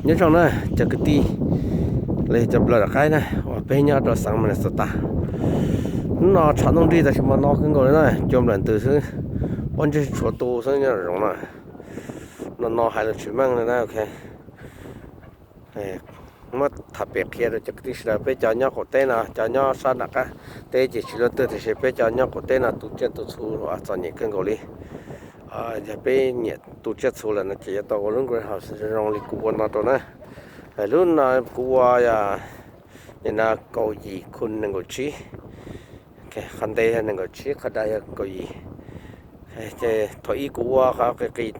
Nyob zoo na cov kwv tij los yog cov nplawm qaib na uas peb nyob rau xeev Minnesota. Hnub no tshav ntuj nrig tab sis mas no kawg nkaus li na, cua nplawm ntws xwb, pob ntseg tshuav tu xwb nyob zoov na. No no hais lus tsis meej li na, ok. Muab tham pem qhia rau cov kwv tij sawv daws, peb cov nyob qaum teb no, cov nyob sab nram qab teb ces tsis luaj twg, tiam sis peb cov nyob qaum teb no tu tsiaj tu txhu txom nyem kawg nkaus li. Yog peb nyiam tu tsiaj txhu lawm no ces yuav tau ua lub greenhouse zoo li kuv ua no rau na. Lub no kuv ua yog nim no kaum yim khu nees nkaum tsib, qhov ntev yog nees nkaum tsib, qhov dav yog kaum yim. Ces thaum ub kuv ua qhov qis qis,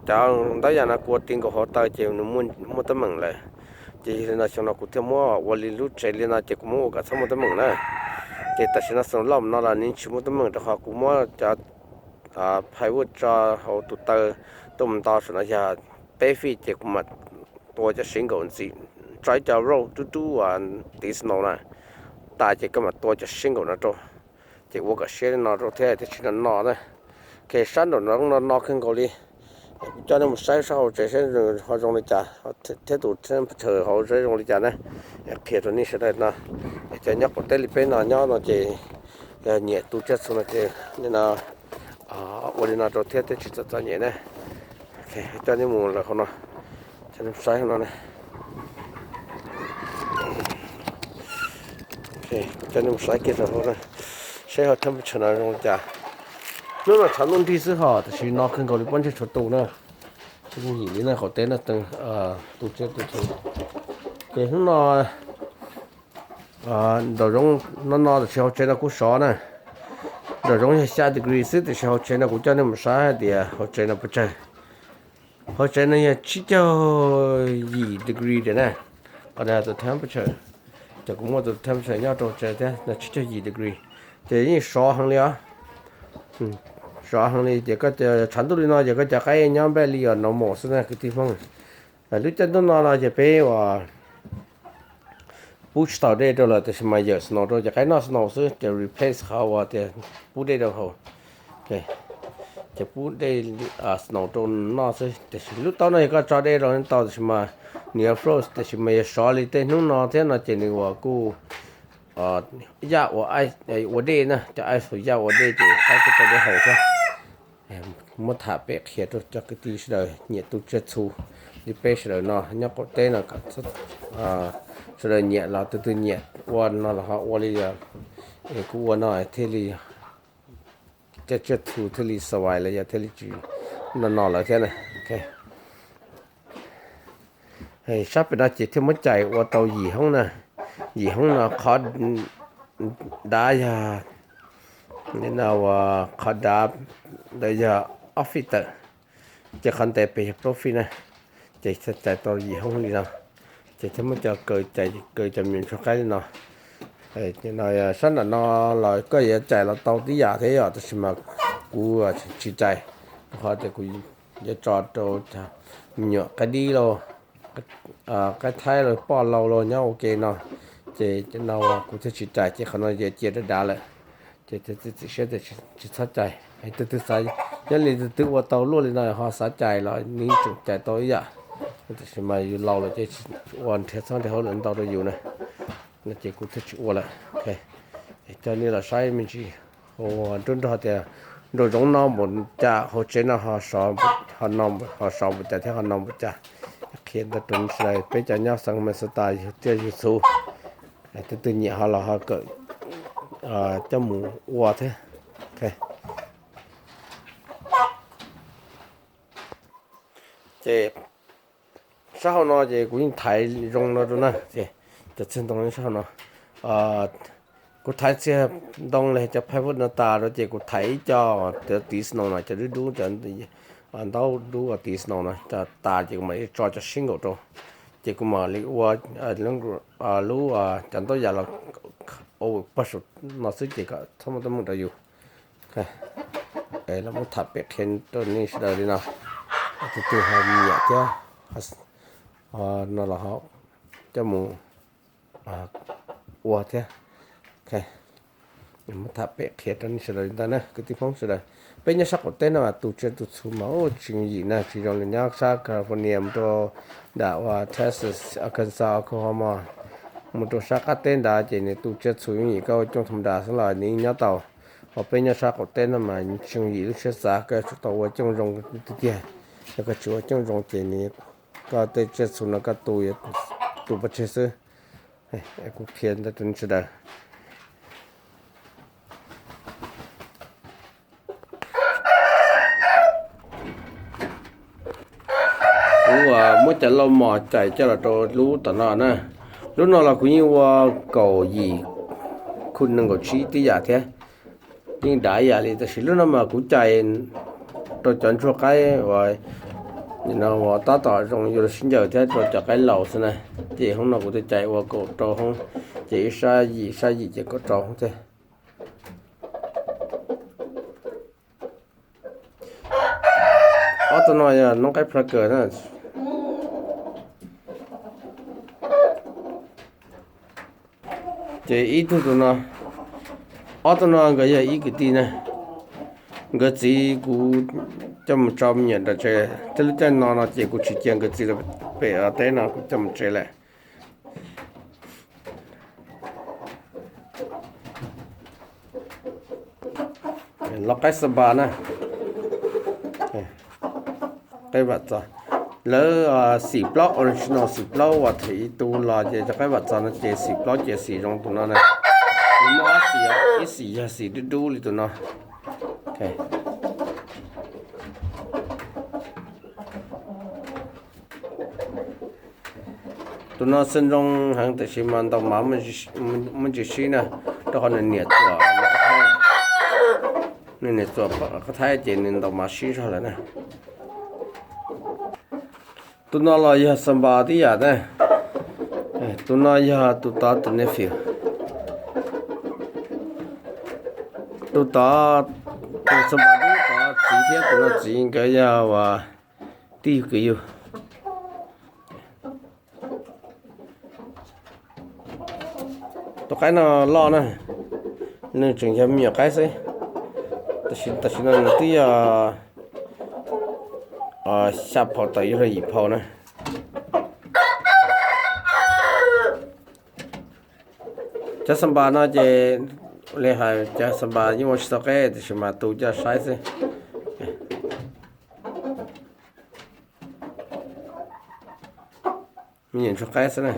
cov ntaub yam no kuv ua ti nkaus hauv taw ces nws muaj teeb meem lawm. Ces yog li no xyoo no kuv thiaj muab ua li lub tsev li no ces kuv muab ua kom txhob muaj teeb meem na. Ces tam sim no xyoo loj no los nws tsis muaj teeb meem rau qhov kuv muab cov plywood tso hauv tus taw tuaj mus nto saum no yog peb feet ces kuv mam tua cov shingle ntxiv, tso ib co rope dub dub uas tiv snow na tas ces koj mam tua cov shingle no rau. Ces ua kom siab li no rau thiab, tiam sis no no na. Ces sab nraum no no no kawg nkaus li. Kuv coj nej mus saib sab hauv tsev saib ho zoo li cas, thiab tus temperature hauv tsev zoo li cas na. Qhia rau nej sawv daws no, cov nyob qaum teb li peb no nyob no ces yog nyiam tu tsiaj txhu no ces nim no ua li no rau thiab thiaj tsis txom txom nyem na. Coj nej mus lawm hauv no, coj nej mus saib hauv no na. Coj nej mus saib kiag rau hauv na, saib ho temperature no zoo li cas. Hnub no tshav ntuj nrig xwb hos tiam sis no kawg nkaus li pob ntseg tshuav tu na. Tsis muaj yim li na, qaum teb no tu tsiaj tu txhu. Ces hnub no nraum zoov no no tiam sis hauv tsev no kuj sov na. Nraum zoov yog xya degree xwb tiam sis hauv tsev no kuv coj nej mus saib hais tias hauv tsev no puas tsawg. Hauv tsev no yog tsib caug yim degree tiag na. Qhov no tus temperature, ces kuv muaj tus temperature nyob rau tsev thiab no, tsib caug yim degree. Ces yeej sov heev li os. Sov heev li ces koj tshav ntuj li no ces koj cov qaib nyob npaj li os normal xwb na kwv tij Hmoob. Lub caij ntuj no no ces peb uas pub tsis tau dej rau lawm tiam sis mas yawm snow rau ces qaib noj snow xwb, ces replace qhov uas tias pub dej rau hauv. Ces pub dej snow rau noj xwb, tiam sis lub taub no yog koj tso dej rau tau tiam sis mas nws yuav froze, tiam sis mas yog sov li tej hnub no thiab no ces nws uas kuj yaj ua, ua dej na, cov ice yaj ua dej ces qaib kuj tau dej haus thiab. Muab tham pem qhia rau cov kwv tij sawv daws nyiam tu tsiaj txhu li peb sawv daws no nyob qaum teb no, sawv daws nyiam los tus twg nyiam ua no los ho ua li kuv ua no thiaj li cov tsiaj txhu thiaj li survive los yog thiaj li tsis no no lawm thiab na. Sab pem no ces thiaj muab cais ua tau yim hoob na. Yim hoob no qhov dav yog, qhov dav ntawd yog ob feet tawm, ces qhov ntev pem yog plaub feet na. Ces thiaj cais tau yim hoob li no, ces thiaj muab cov kaw cais, kaw cov me nyuam ntsuag qaib li no. No sab nram no los koj yuav cais los tau tib yam thiab yom, tab sis mas kuv tsis cais, rau qhov tias kuv yuav tso rau cov me nyuam qaib dib lauj, qaib thaib los poj laus los nyob ua ke no, ces no kuv thiaj tsis cais, ces qhov no yuav cia dav dav lawm. Ces txiav txim siab tias tsis txhob cais. Tus twg xav, nyob li tus twg ua tau luaj li no ho xav cais los nws tseem cais tau ib yam, tab sis mas yus laus lawm ces ua nrhiav txhob nrhiav hauj lwm ntau rau yus na, no ces kuv thiaj tsis ua lawm. Coj nej los saib me ntsis, ua nruab nrog tias nraum zoov no npaum cas, hauv tsev no ho sov npaum cas thiab ho no npaum cas. Qhia ntau rau sawv daws, peb cov nyob xeev Minnesota yug tsiaj yug txhu, tus twg nyiam ho los ho kawm coj mus ua thiab. Ces sab hauv no ces kuv yeej thaiv zoo no rau na, ces cov txiag ntoo sab hauv no, kuv thaiv txiag ntoo li cov plywood no tas rau ces kuv thaiv ib co cov tiv snow no, cov dub dub, cov ntaub dub tiv snow no tas ces kuv mam li tso cov shingle rau. Ces kuv mam li ua lub, cov ntaub yam los ua pog saum no xwb ces kom txhob muaj teeb meem rau yus. Los muab tham pem qhia rau nej sawv daws li no, tus twg ho nyiam thiab no los ho coj mus ua thiab. Muab tham pem qhia rau nej sawv daws li ntawd na kwv tij Hmoob sawv daws. Peb nyob sab qaum teb no mas tu tsiaj tu txhu mas tsis yooj yim na, tsis zoo li nyob sab California mus rau nram uas Texas, Arkansas, Oklahoma, mus rau sab qab teb ntawd ces nws tu tsiaj txhu yooj yim, koj ua cooj tham nrad xwb los nws nyob tau. Ho peb nyob sab qaum teb no mas tsis yooj yim, lub siab xav koj yuav tsum tau ua cooj zoo tiag tiag. Yog koj tsis ua cooj zoo ces nws, koj tej tsiaj txhu no koj tu, tu pov tseg xwb. Kuv qhia ntawd rau nej sawv daws. Kuv muab cov lauj mos cais coj los rau lub tom no na. Lub no los kuv yeej ua kaum yim, khu nees nkaum tsib tib yam thiab, yeej dav ib yam li, tab sis lub no mas kuv cais rau cov ntsuag qaib uas tab tom zoo yuav sib ncaws thiab rau cov qaib laus xwb na. Ces hoob no kuv twb cais ua kaum rau hoob, ces ib sab yim, sab yim ces kaum rau hoob thiab. Ob tug no yog noob qaib plucker na. Ces ib tug tus no, ob tug no nkawd yog ib kwv tij na. Nkawd txiv kuv coj mus tso me nyuam nram tsev, tej lub caij no no ces kuv tsis cia nkawd txiv pem teb no, kuv coj mus tsev lawm. Los qaib xanpas na, qaib vam txos. Lawv xim plaub original, xim plaub uas them ib tug los ces cov qaib vam txos no ces xim plaub ces xim zoo tus no na. Nws muaj ob xim, ib xim yog xim dub dub li tus no. Tus no xwb zoo heev tiam sis mas ntaus mas muaj ntsis sib na, rau qhov nws niam txuam, nws niam txuam qhov thaib ces nws ntaus mas sib zog lawm na. Tus no los yog xanpas tib yam na. Tus no yog tus tod tus nephew. Tus tod, tus xanpas dub tod txiv thiab tus no txiv nkawd yog uas tij yug kwv yug. Tus qaib no loj na, nws tseem yog me nyuam qaib xwb. Tab sis tam sim no nws twb yog xya phau tawm yuav luag yim phau na. Cov xanpas no ces li hais cov xanpas yeej ua tsis tau qaib tab sis mas tu coj saib xwb. Me nyuam ntsuag qaib xwb na.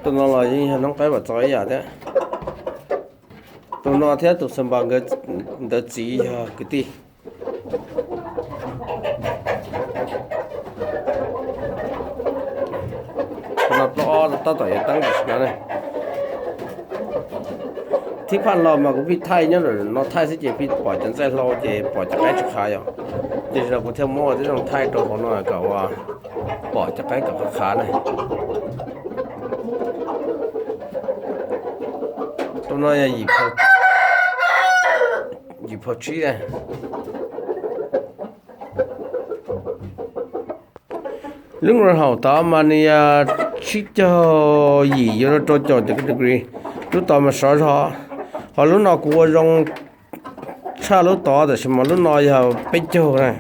Tus no los yeej yog noob qaib vam txos ib yam thiab. Tus no thiab tus xanpas ntawd txiv yog kwv tij. No plaub ob tab tom yuav teeb tam sim no ne. Thib phaj los mas kuv pheej thaij nyob no thaij xwb ces pheej pom cov ntxaij hlau ces pom cov qaib tsis qhav yom. Ces no kuv thiaj muab ua tib zoo thaij rau hauv no kom ua pom cov qaib kom qhav qhav na. Tus no yog yim phau tsib. Lub greenhouse tod mas nws yog tsib caug yim yuav rau caum degree. Lub tod mas sov zog, ho lub no kuv ua zoo tshaj lub tod tab sis mas lub no yog peb caug na.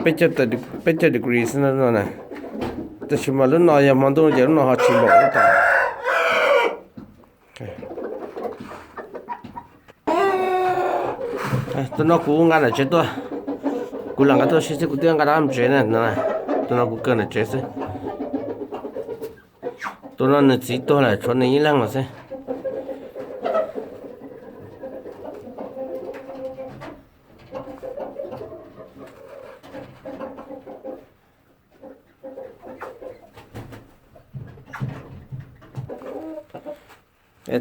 Peb caug degree xwb no na. Tab sis mas lub no yog hmo ntuj ces lub no ho tsis npaum lub tod. Tus no kuv nqa nram tsev tuaj, kuv lam nqa tuaj seb xwb, kuv twb nqa rov mus tsev na. Tus no kuv kaw nram tsev xwb. Tus no nws txiv tuag lawm tshuav nws ib leeg lawm xwb.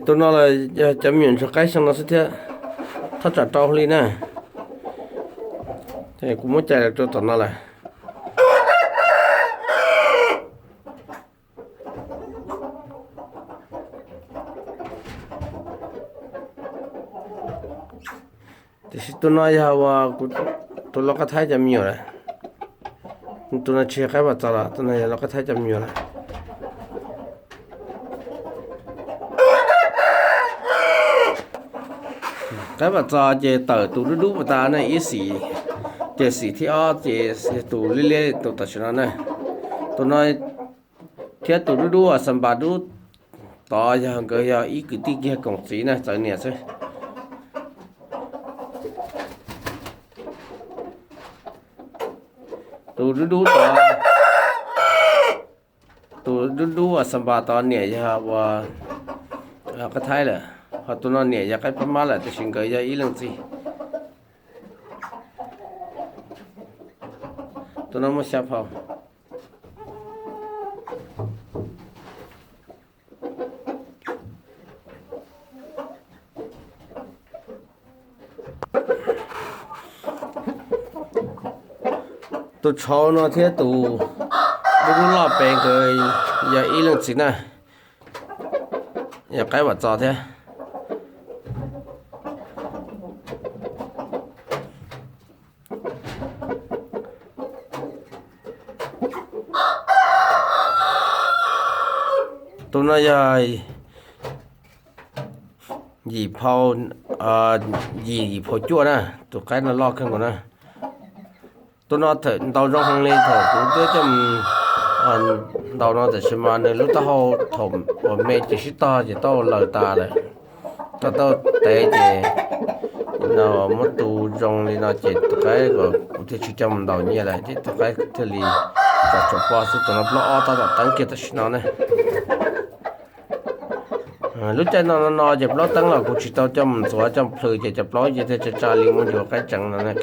Tus no los yog cov me nyuam ntsuag qaib xyoo no xwb thiab, thaj tsam rau hli na. Kuv muab cais rau tom no lawm. Tiam sis tus no yog uas kuv tus lau qab thaib cov me nyuam lawm. Tus no tsis yog qaib vam txos los tus no yog lau qab thaib cov me nyuam lawm. Qaib Vam Txos ces tawm tus dub dub pas tas na ib xim, ces xim thib ob ces tus liab liab tus tam sim no na. Tus no thiab tus dub dub uas xa npas dub tod yog nkawd yog ib kwv tij kiag koom txiv na, txawv niam xwb. Tus dub dub tod, tus dub dub uas xa npas tod niam yog ua qaib Thaib lawm, ho tus no niam yog qaib Pab Mab lawm, tiam sis nkawd yog ib leej txiv. Tus no muaj xya phau. Tus tshauv no thiab tus dub dub loj pem nkawd yog ib leej txiv na, yog qaib Vam Txos thiab. Tus no yog yim phau, yim, yim phau cuaj na, tus qaib no loj kawg nkaus na. Tus no thaum ntaus zoo heev li thaum kuv twb coj mus ntaus no, tiam sis mas nws lub taub hau thaum uas me ces sib tog ces tau laws tas lawm. Tau, tau tev ces no muab tu zoo li no ces tus qaib kuv thiaj tsis coj mus ntaus nyiaj lawm, ces tus qaib thiaj li tso tshuav poj xwb. Tus no plaub ob tab tom teeb kiag tam sim no ne. Lub caij no no no ces plaub teeb los kuv tsis tau coj mus ntxuav coj plhws ces cov plaub ces thiaj tsa tsa li muaj ncua qaib tseev no ne.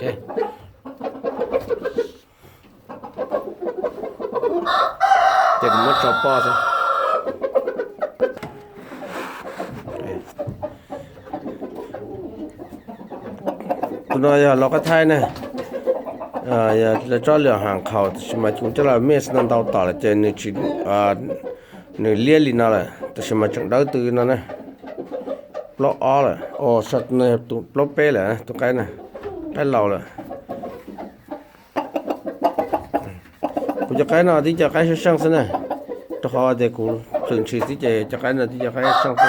Ces kuv muab tso poj xwb. Tus no yog lau qaib Thaib ne, yog lawv tsob lwm haam qhaus, tab sis mas kuv coj los mix no ntau tom lawm ces nws tsis, nws liab li no lawm, tab sis mas tseem dawb tw no na. Plaub ob lawm, o, tus no yog tus plaub peb lawm, tus qaib na, qaib laus lawm. Kuv cov qaib no tib co qaib seej seej xwb na, rau qhov tias kuv plhws ntshis xwb ces cov qaib no tib co qaib seej xwb.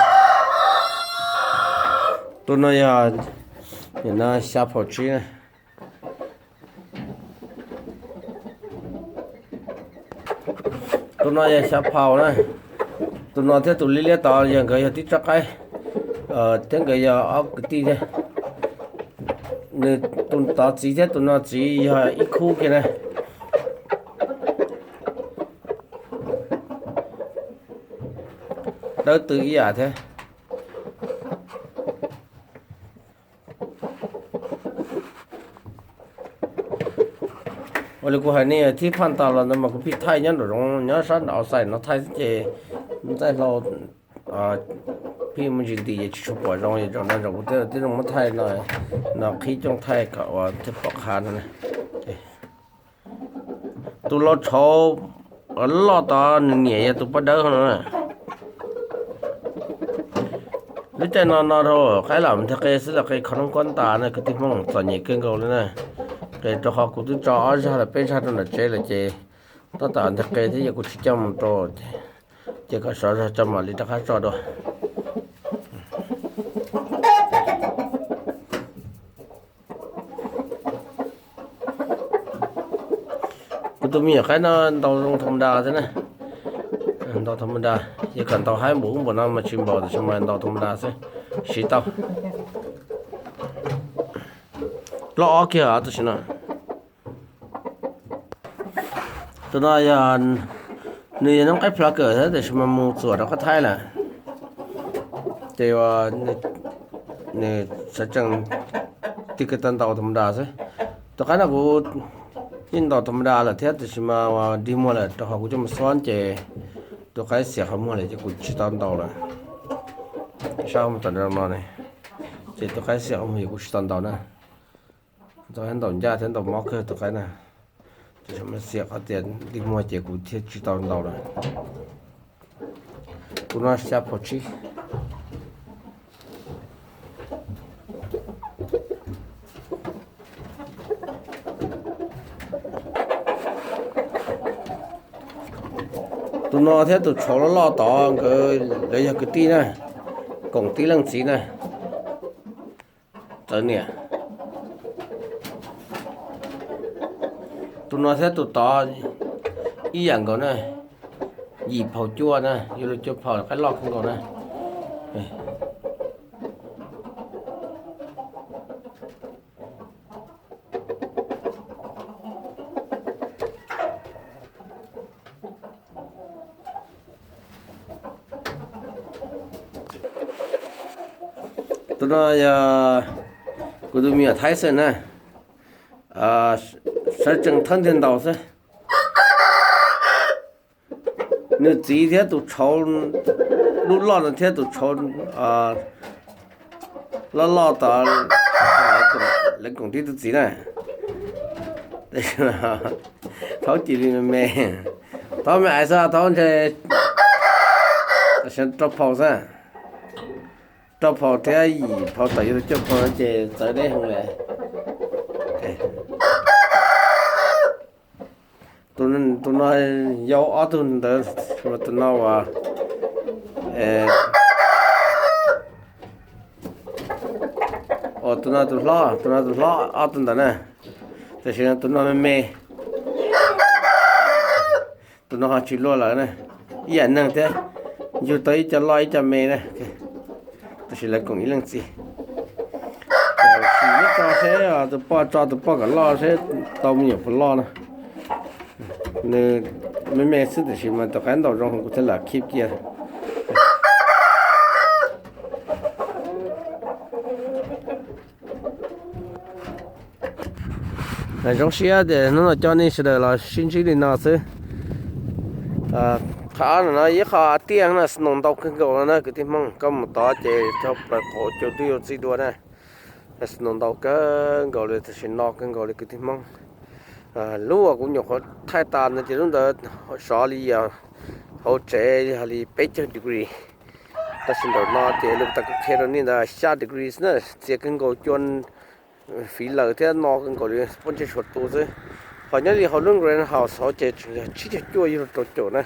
Tus no yog, nim no xya phau tsib na. Tus no yog xya phau na. Tus no thiab tus liab liab tod yog nkawd yog tib tsob qaib, thiab nkawd yog ob kwv tij thiab. Nws tus tod txiv thiab tus no txiv yog ib khub kiag na. Dawb tw ib yam thiab. Ua li kuv hais ne, thib phaj tas los ntawd mas kuv pheej thaij nyob nraum zoov, nyob sab nram outside no thaij xwb ces ntxaij hlau pheej muaj ntsis ntim ces tsis tshua pom zoo, zaum no zaum kuv thiaj zoo muab thaij no, no qhib cooj thaij kom ua thiaj pom qha no. Tus lau tshauv loj tod nws niam yog tus poj dawb no na. Lub caij no no rau qaib lam nthe qe xwb los qe kho noob kuab ntas na, kwv tij Hmoob txom nyem kawg nkaus li na. Qe rau qhov kuv twb tso ob zag los peb zag rau nram tsev lawm ces tab tom nthe qe thiab yog kuv tsis coj mus rau ces kom sov zog tso mam li rov qab tso dua. Kuv tus me nyuam qaib no ntaus zoo tha ma da xwb na. Ntaus tha ma da, yog kom ntaus haib npaum ub npaum no mas tsis npaum, tab sis mas ntaus tha ma da xwb, siv tau. Plaub ob kiag tam sim no. Tus no yog, nws yog noob qaib plov kawm thiab tab sis mas mus txuam rau qab thaib lawm. Ces nws sawv tsees tig kiag tau ntaus tha ma da xwb. Tus qaib no kuv yeej ntaus tha ma da lawm thiab tab sis mas dig muag lawm rau qhov kuv coj mus xuab ces tus qaib xiam qhov muag lawm ces kuv tsis tau ntaus lawm. Sab tom no ne, ces tus qaib xiam qhov muag ces kuv tsis tau ntaus na. Ntaus ncaj thiab ntaus mob kawg tus qaib na. Tab sis mas xiam qhov tias dig muag ces kuv thiaj tsis tau ntaus lawm. Tus no xya phau tsib. Tus no thiab tus tshauv loj loj tod nkawd lawv yog kwv tij na, koom tib leej txiv na. Txawv niam. Tus no thiab tus tod ib yam nkaus na, yim phaum cuaj na, yuav luag cuaj phaum qaib loj kawg nkaus na. Tus no yog kuv tus me nyuam Thaib xwb na, sawv tsees thawb ntiag ntau xwb. Nws txiv thiab tus tshauv lub loj no thiab tus tshauv loj loj tod, lawv koom tib tug txiv na. Thaub cia li me me, thaub me ais xwb, thaub ntshe rau phaum xwb, rau phaum thiab yim phaum tawm yuav tau cuaj phaum no ces txawv deb heev lawm. Tus no yau ob tug ntawd, tus no uas, tus no tus hlob, tus no tus hlob ob tug ntawd na, tam sis tus no me me, tus no ho tsis luaj lawm na, ib yam neeg thiab, yug tau ib co loj ib co me na, tab sis lawv koom ib leej txiv. Sim neb tso seb tus poj tso tus poj kom loj seb tau me nyuam puas loj no. Nws me me xwb tiam sis mas tus qaib ntaus zoo kuv thiaj lam khib cia. Zoo siab tias hnub no coj nej sawv daws los sib ntsib li no xwb. Qhov no ib qho tiaj no snow ntau kawg nkaus no na kwv tij Hmoob, koj mus tod ces rau plaws qaum cua twb yuav txi dua na. Snow ntau kawg nkaus li, tam sim no kawg nkaus li kwv tij Hmoob. Lub uas kuv nyuam qhuav thaij tas no ces lub ntawd sov li hauv tsev yog li peb caug degree. Tam sim nraum no ces li tas kuv qhia rau nej ntawd xya degree na, txias kawg nkaus cua fiv lawm thiab no kawg nkaus li, pob ntseg suav tu xwb. Ho nyob li hauv lub greenhouse hauv ces tseem yog tsib caug cuaj yuav luag rau caum na.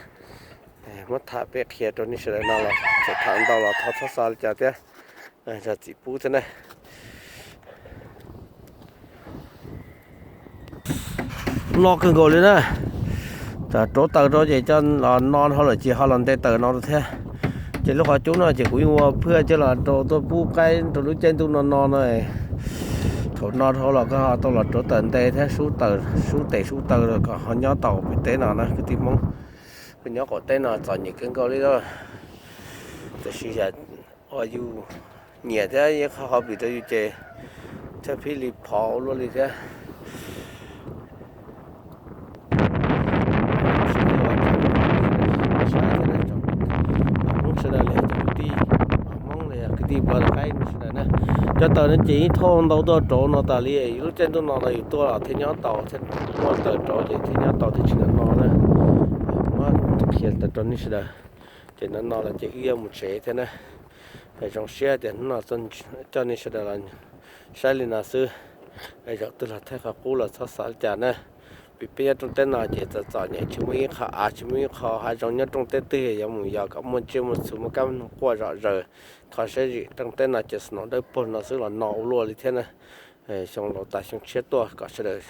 Muab tham peb qhia rau nej sawv daws no los tseem tham ntau los thov txhob xav li cas thiab, zam txim pub thiab na. No kawg nkaus li na. Rauv taws rau ces coj los no dhau lawm ces ho los nte taws no rau thiab. Ces lub qhov cub no ces kuv yeej ua phwj coj los rau tuaj pub qaib rau lub caij ntuj no no no. Thaum no dhau los koj ho tau los rauv taws nte thiab sub taws, sub tes sub taw los kom ho nyob tau pem teb no na kwv tij Hmoob. Koj nyob qaum teb no txom nyem kawg nkaus li lauj. Tiam sis yog uas yus nyiam thiab yeej qhov hobby rau yus ces thiaj pib li phov ua luaj li thiab. Hmoob sawv daws li cov kwv tij, Hmoob li kwv tij pog tau qaib sawv daws na, cov taws no ces ib thauj ntau tuaj rauv no tas li, yus lub caij ntuj no no yus tuaj los thiaj nyob tau, thiaj muaj taws rauv ces thiaj nyob tau thiaj tsis no no na. Muab qhia taws rau nej sawv daws, ces no no los ces wb yuav mus tsev thiab na. Zoo siab tias hnub no coj nej sawv daws los saib li no xwb. Zaum twg los thaij qhov qub los txhob xav li cas na. Vim peb nyob rooj teb no ces txom txom nyem, tsis muaj ib qho av, tsis muaj ib qho hav zoov nyob rooj teb twg yuav mus yos kom muaj tsiaj muaj txhu muaj kab muaj quaj zom zaws. Qhov siab zim rooj teb no ces snow dawb paug no xwb los no ua luaj li thiab na. Xyoo laus tas xyoo tshiab tuaj kom sawv daws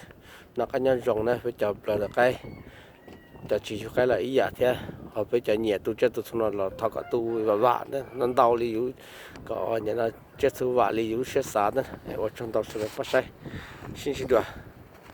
noj qab nyob zoo na peb cov pog tau qaib. Cov tsis yug qaib los ib yam thiab, ho peb cov nyiam tu tsiaj tu txhu no los thov kom tu vam vam ntau li yus, kom tsiaj txhu vam li yus lub siab xav na. Ua tsaug ntau sawv daws pab saib, sib ntsib dua.